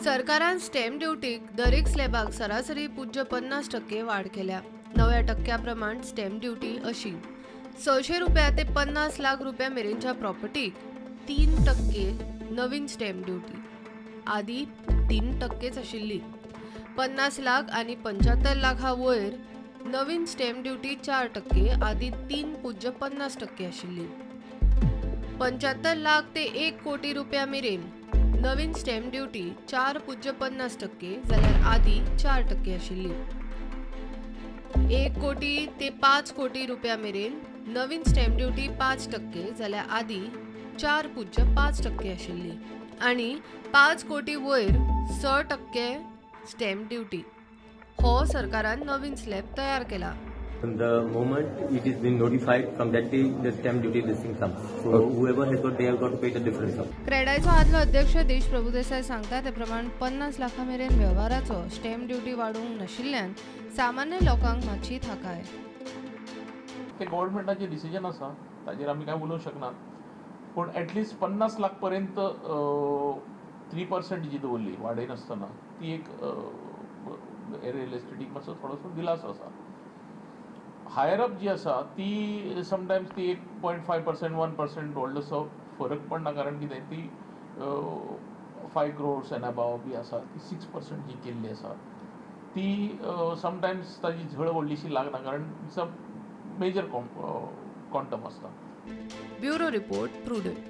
सरकारान स्टॅम्प ड्युटीक दरेक स्लॅबाक सरासरी 0.50% वाड केल्या. नव्या टक्क्या प्रमाण स्टॅम्प ड्युटी अशी 600 रुपया ते 50 लाख रुपया मेरेनच्या प्रॉपर्टीक 3% नवीन स्टॅम्प ड्युटी, आदी 3% आशिल्ली. 50 लाख आनी 75 लाखा वयर नवीन स्टॅम्प ड्युटी 4%, आदी 3.50% आशिल्ली. 75 लाख ते 1 कोटी रुपया मेरेन नवीन स्टॅम्प ड्युटी 4.50% जाल्यार आदी 4% आशिल्ली. 1 कोटी ते 5 कोटी रुपया मेरेन नवीन स्टॅम्प ड्युटी 5% जाल्यार आदी 4.5% आशिल्ली आनी 5 कोटी वयर 6% स्टॅम्प ड्युटी. हो सरकारान नवीन स्लॅब तयार केला. From the moment it is been notified, from that day the stamp duty this thing comes. So whoever has got, they have got to pay the difference. क्रेडायचो आदलो अध्यक्ष देश प्रभुदेसाय सांगता ते प्रमाण 50 लाखां मेरेन वेव्हाराचो स्टॅम्प ड्युटी वाडोवंक नाशिल्ल्यान सामान्य लोकांक मातशी थाकाय. ते गव्हर्मेंटाचे डिसिजन आसा, ताजेर आमी कांय उलोवंक शकना, पूण एटलिस्ट 50 लाख पर्यंत 3% जी दवरली वाडयनासतना ती एक रियल एस्टेटीक मातसो थोडोसो दिलासो आसा. हायर अप जी आसा ती समटायम्स ती 1.5% 1% व्हडलोसो फरक पडना, कारण कितें ती 5 crores and above बी आसा ती 6% जी केल्ली आसा ती समटायम्स ताजी झळ व्हडलीशी लागना, कारण it's a major quantum आसता. Bureau report, Prudent.